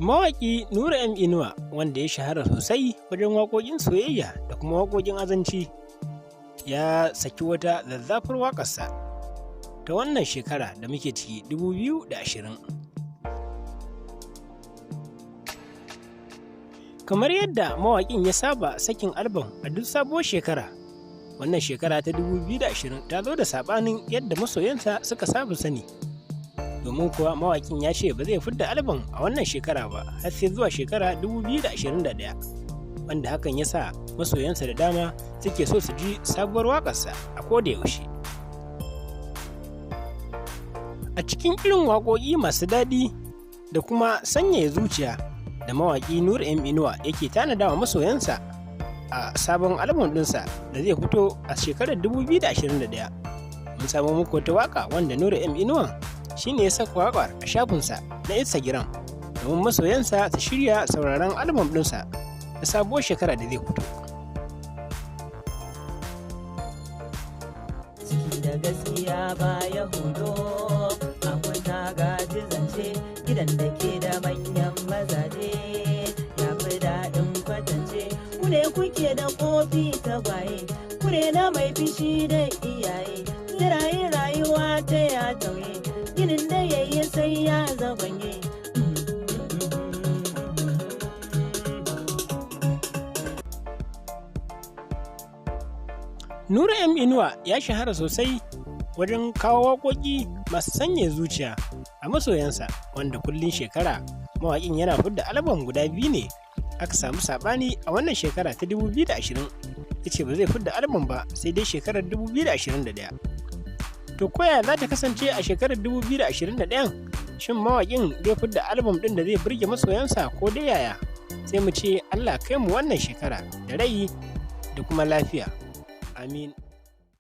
Mawaƙi Nura M Inuwa, wanda ya shahara sosai wajen waƙoƙin soyayya da kuma waƙoƙin azanci, ya saki wata zazzafar waƙarsa ta wannan shekara da muke ciki, 2020. Kamar yadda mawaƙin ya saba sakin albam a duk sabuwar shekara, wannan shekara ta 2020 ta zo da saɓanin yadda masoyansa suka saba sani. Domin kuwa mawaƙin ya ce ba zai fidda albam a wannan shekara ba har sai zuwa shekara 2021, wanda hakan ya sa masoyansa da dama suke so su ji sabuwar waƙarsa a koda yaushe. A cikin irin waƙoƙi masu daɗi da kuma sanyaya zuciya da mawaƙi Nura M Inuwa yake tanadawa masoyansa a sabon albam ɗinsa da zai fito a shekarar 2021, mun samo muku wata waƙa wanda Nura M Inuwa shi ne ya saka waƙar a shafinsa na Instagram domin masoyansa su shirya sauraron albam ɗinsa na sabuwar shekara da zai fito. Ciki da gaskiya ba ya hudo, akwai gaji zance, gidan da ke da manyan mazaje ya fi daɗin kwatance. Ku ne kuke da kofi tagwaye, kure na mai fishi da iyaye, kiraye rayuwa ta ya tauye, ginin da yayi sai ya zagwanye. Nura M Inuwa ya shahara sosai wajen kawo waƙoƙi masu sanya zuciya a masoyansa, wanda kullum shekara mawaƙin yana fidda albam guda biyu ne. Aka samu saɓani a wannan shekara ta 2020, ya ce ba zai fidda albam ba sai dai shekarar 2021. To koya za ta kasance a shekarar 2021? Shin mawaƙin zai fidda albam ɗin da zai burge masoyansa ko dai yaya? Sai mu ce Allah kai mu wannan shekara da rai da kuma lafiya. Amin.